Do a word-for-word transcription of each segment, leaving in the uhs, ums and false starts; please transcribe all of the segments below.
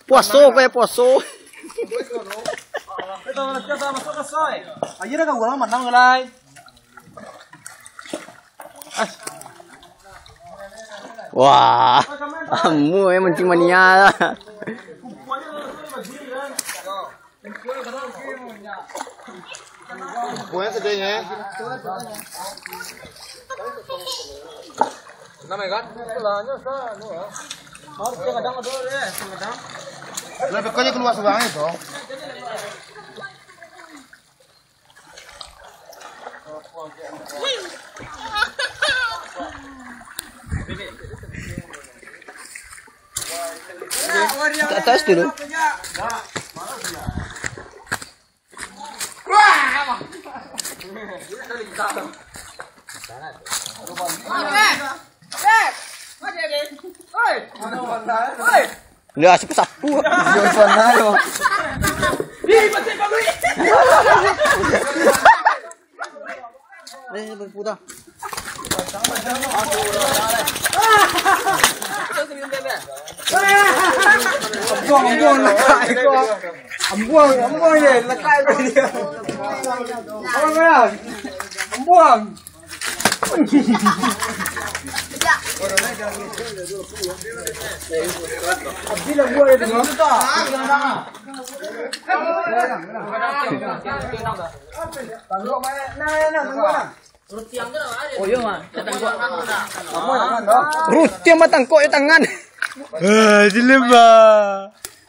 Puaso, kau puaso. Ayo dah, kau ulang manang, Lai. Wah, amu eh mancing mania lah. Pokoknya sedihnya. Namanya kan? Sebelahnya sana, ya. Harus dia kadang ada, ya, kadang. Lah, pokoknya keluar seorang itu. Ke atas dulu. Lah, sapu-sapu. Yo, sana yo. Eh, berputar. Ambuang, ambuang, lekai ko. Ambuang, ambuang je, lekai ko dia. Ambuang, ambuang. Ambuang. Abis lah buat dia tu. Tangguh, mana? Nah, nah, tangguh, nah. Oh, iyo, Mak. Rutiang batangkok di tangan. Eh, jelema.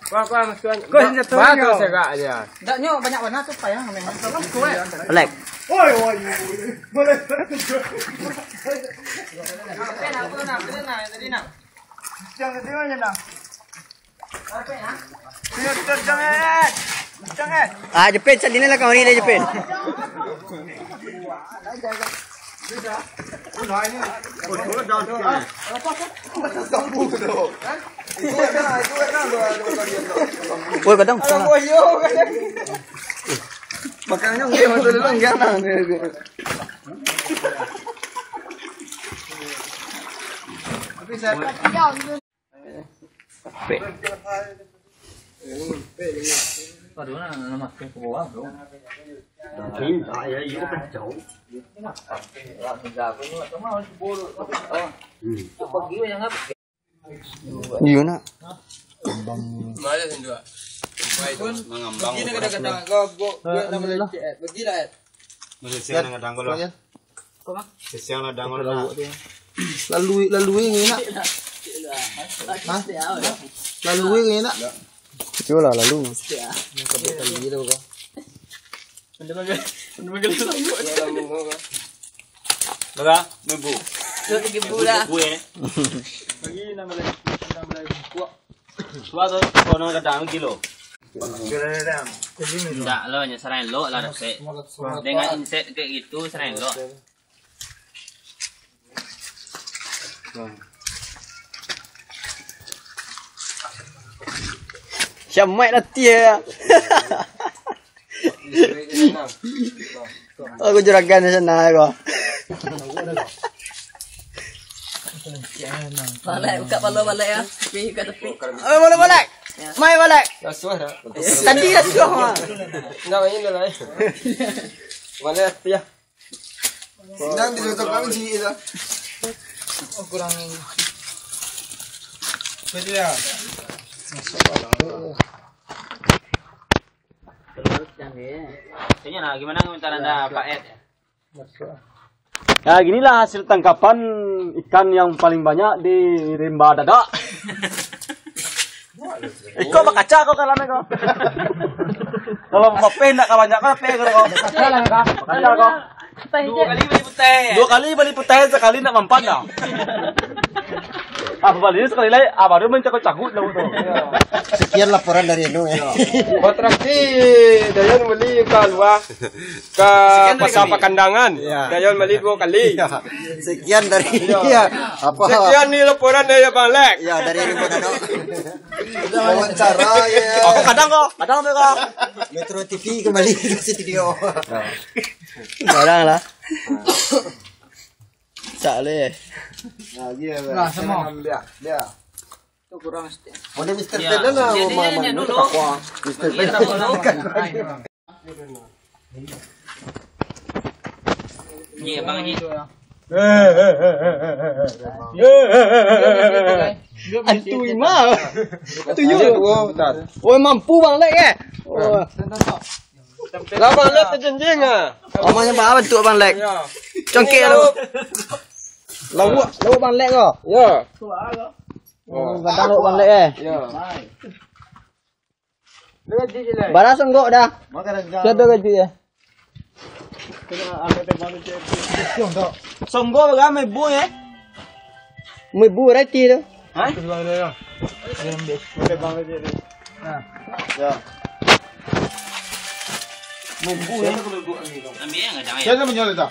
Kuah, kuah, masukan. Kuah, senjata. Bagus, yo. Ndaknyo banyak warna tu payah memang. Alek. Oi, oi, oi. Boleh. Jangan tengok je, nah. Ah, Jepin, sat dini lah kamari deh, Jepin. Woi, kadang salah. Makanya gue masuk dulu, enggak lah. Pek. Aduh, nah, nah, makin ke bawah, bro. Mungkin, ah, ya, iya, kan jauh. Hmm. Iyo, nak. Mangambang. Begini kadang-kadang, kau buat, buat nama lecet, eh. Begini lah, eh. Malaysia kadang-kadang, kalau Kok mah? Sesiang ladang. Lalu, lalu ini nak. Hah? Lalu ini nak. Cuba lah lalu. Ini kau buat kali gitu kau. Anda panggil, anda panggil lalu. Berapa? Minggu. Dua ribu lah. Gue. Bagi nama lagi, nama lagi. Kuat. Suatu kono kadang gilo. Ndak lo, nyo sarang elok lah dapek. Dengan inset kayak gitu, sarang elok. Siap mic nanti ya. Aku juragan di sana aku. Balek, buka palo balek ya. Tepi, buka tepi. Oh, balek, balek. Ya. Mai balek. Rasuah dah. Tadi rasuah, mah. Enggak main dah lah. Balek ya. Nang di YouTube kami sih itu. Oh, kurang ini. Jadi ya. Terus yang ini. Tanya lah, gimana komentar anda, Pak Ed? Ya, ginilah hasil tangkapan ikan yang paling banyak di rimba Dadak. Iko bakaca kau kalam kau. Kalau mapeh nak kabanyak kau, peh kau. Bakaca kau. Dua kali bali putih. Dua kali bali putih, sakali nak mampan dah. Ah, bali sakali lai, ah, baru mancakut-cakut dah tu. Sekian laporan dari Eno, ya. Bateraksi, Dayan bali ka luar, ka Sekian dari Pasar kami. Pakandangan. Ya. Dayan bali dua kali. Ya. Sekian dari Ya. dia. Apa? Sekian ni laporan dari Abang Lek. Ya, dari Eno Manado. Wawancara, ya. Aku kadang kok, kadang tu kok. Metro T V kembali ke studio. Kadang lah. Cak leh. Nah, dia. Nah, sama. Dia, dia. Tu kurang sikit. Model Mister Ya. Fred lah, Dia, dia, Mama. dia, dia Ini dulu. Takwa. Mister Dia Fred. Dulu. Iya, Bang Haji. Antu Ima. Tuyul. Dua, bentar. Oi, mampu Bang Lek, eh. Oh. Lah, Bang Lek terjenjing ah. Omongnya apa bentuk Bang Lek? Ya. Congkek Ini lu. Lauak, lauak Bang Lek ko. Ya. Oh, gadang lauak Bang Lek, eh. Ya. Bara songgok dah. Siapa gaji ya? Songgok bara, mibu ya? Mibu reti tu. Hah? Ya. Mibu ya? Ambil yang ada. Siapa menjual itu?